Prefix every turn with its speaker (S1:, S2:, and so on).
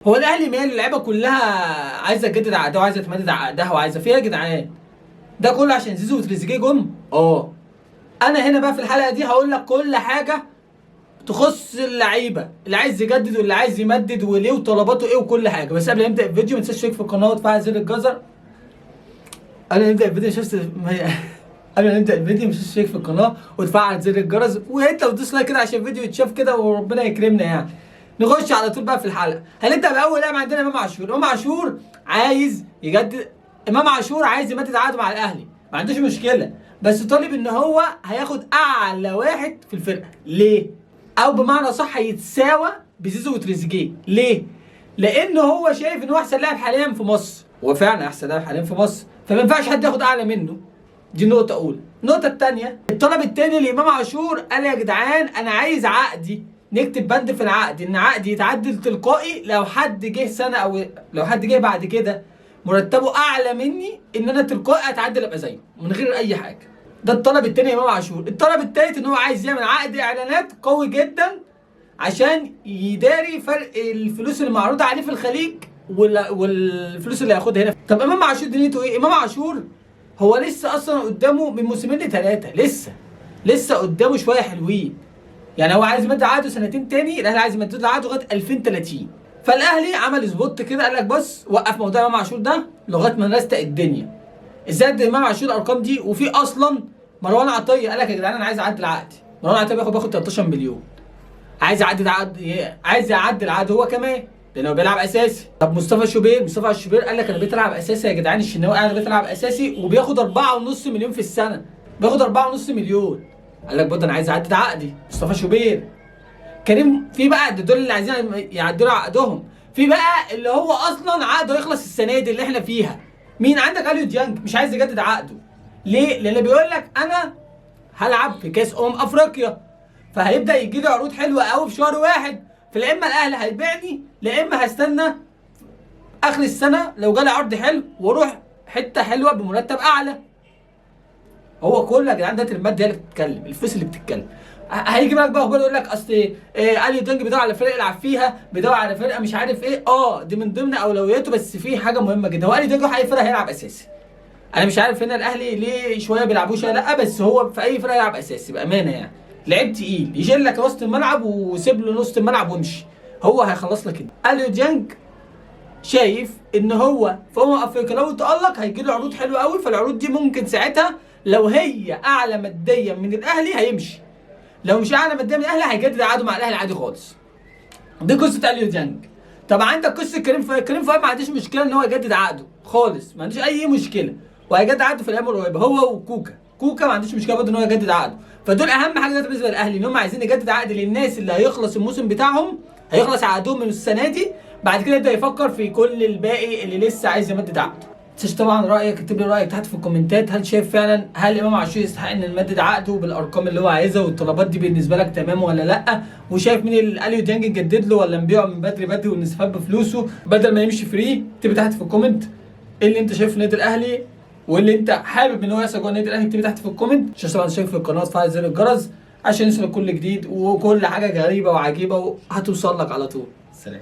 S1: هو الاهلي ماله؟ اللعيبة كلها عايزه تجدد عقدها وعايزه تمدد عقدها وعايزه فيها يا جدعان. ده كله عشان زيزو وتريزيجيه جم. انا هنا بقى في الحلقة دي هقول لك كل حاجة تخص اللعيبة اللي عايز يجدد واللي عايز يمدد وليه وطلباته ايه وكل حاجة. بس قبل ما نبدا الفيديو ما تنساش تشترك في القناة وتفعل زر الجزر. قبل ما نبدا الفيديو قبل ما نبدا الفيديو ما تنساش تشترك في القناة وتفعل زر الجرس، وانت وتدوس like كده عشان الفيديو يتشاف كده وربنا يكرمنا. يعني نخش على طول بقى في الحلقة. هنبدا باول لاعب عندنا، امام عاشور. امام عاشور عايز يجدد، امام عاشور عايز يمدد عقده مع الاهلي، ما عندوش مشكلة، بس طالب ان هو هياخد اعلى واحد في الفرقة. ليه؟ او بمعنى صح يتساوى بزيزو وتريزيجيه. ليه؟ لان هو شايف ان هو احسن لاعب حاليا في مصر، هو فعلا احسن لاعب حاليا في مصر، فما ينفعش حد ياخد اعلى منه. دي نقطة أولى. النقطة الثانية، الطلب الثاني لإمام عاشور قال يا جدعان أنا عايز عقدي، نكتب بند في العقد إن عقدي يتعدل تلقائي لو حد جه سنة أو لو حد جه بعد كده مرتبه أعلى مني، إن أنا تلقائي أتعدل أبقى زيه من غير أي حاجة. ده الطلب الثاني لإمام عاشور. الطلب الثالث إن هو عايز يعمل عقد إعلانات قوي جدا عشان يداري فرق الفلوس اللي معروضة عليه في الخليج والفلوس اللي هياخدها هنا. طب إمام عاشور دنيته إيه؟ إمام عاشور هو لسه اصلا قدامه من موسمين لثلاثة، لسه قدامه شوية حلوين. يعني هو عايز يمد عقده سنتين تاني، الاهلي عايز يمدد له عقده لغاية 2030. فالاهلي عمل spot كده، قال لك بص وقف موضوع امام عاشور ده لغاية ما نرستق الدنيا. ازاي امام عاشور الارقام دي؟ وفي اصلا مروان عطية قال لك يا جدعان انا عايز اعدل عقدي. مروان عطية بياخد 13 مليون، عايز يعدل عقد، عايز يعدل عقده هو كمان لانه بيلعب اساسي. طب مصطفى شوبير، مصطفى شوبير قال لك انا بقيت العب اساسي يا جدعان، الشناوي قاعد بقيت العب اساسي وبياخد 4.5 مليون في السنة، بياخد 4.5 مليون. قال لك برضه انا عايز اعدل عقدي. مصطفى شوبير، كريم، في بقى دول اللي عايزين يعدلوا عقدهم. في بقى اللي هو اصلا عقده يخلص السنة دي اللي احنا فيها. مين عندك؟ اليو ديانج مش عايز يجدد عقده. ليه؟ لان بيقول لك انا هلعب في كاس افريقيا، فهيبدا يجي لي عروض حلوة قوي في شهر واحد، فلا اما الاهلي هيبيعني لا اما هستنى اخر السنة لو جالي عرض حلو واروح حتة حلوة بمرتب اعلى. هو كل يا جدعان ده المادة هي اللي بتتكلم، الفلوس اللي بتتكلم. هيجي لك بقى اخبار يقول لك اصل إيه، اليو ديانج بيدور على فرقه يلعب فيها، بيدور على فرقه مش عارف ايه. دي من ضمن اولوياته. بس في حاجة مهمة جدا، هو اليو ديانج راح اي فرقه هيلعب اساسي. انا مش عارف هنا الاهلي ليه شوية بيلعبوه شوية لا، بس هو في اي فرقه يلعب اساسي بامانه. يعني لعيب تقيل يشيل لك وسط الملعب وسيب له نص الملعب وامشي، هو هيخلص لك كده. اليو ديانج شايف ان هو في افريقيا لو تالق هيجي له عروض حلوة قوي، فالعروض دي ممكن ساعتها لو هي اعلى ماديا من الاهلي هيمشي، لو مش اعلى ماديا من الاهلي هيجدد عقده مع الاهلي عادي خالص. دي قصة اليو ديانج. طب عندك قصة كريم فؤاد. كريم فؤاد ما عنديش مشكلة ان هو يجدد عقده خالص، ما عنديش اي مشكلة، وهيجدد عقده في الايام القريبة هو وكوكا. كوكا ما عنديش مشكلة برضه ان هو يجدد عقده. فدول اهم حاجة دلوقتي بالنسبة للاهلي، ان هم عايزين يجدد عقد للناس اللي هيخلص الموسم بتاعهم، هيخلص عقدهم من السنة دي، بعد كده يبدا يفكر في كل الباقي اللي لسه عايز يمدد عقده. تنساش طبعا رايك، اكتب لي رايك تحت في الكومنتات. هل شايف فعلا هل امام عاشور يستحق ان نمدد عقده بالارقام اللي هو عايزها والطلبات دي بالنسبة لك تمام ولا لا؟ وشايف مين اللي اليو ديانج نجدد له ولا نبيعه من بدري بدري ونستفاد بفلوسه بدل ما يمشي free؟ اكتب تحت في ال comment ايه اللي انت شايفه في النادي الاهلي واللي انت حابب ان هو يحصل جوه النادي الاهلي، اكتب تحت في ال comment. عشان طبعا تشترك في القناة وتفعل زر الجرس عشان يوصلك كل جديد وكل حاجة غريبة وعجيبه وهتوصل لك على طول. سلام.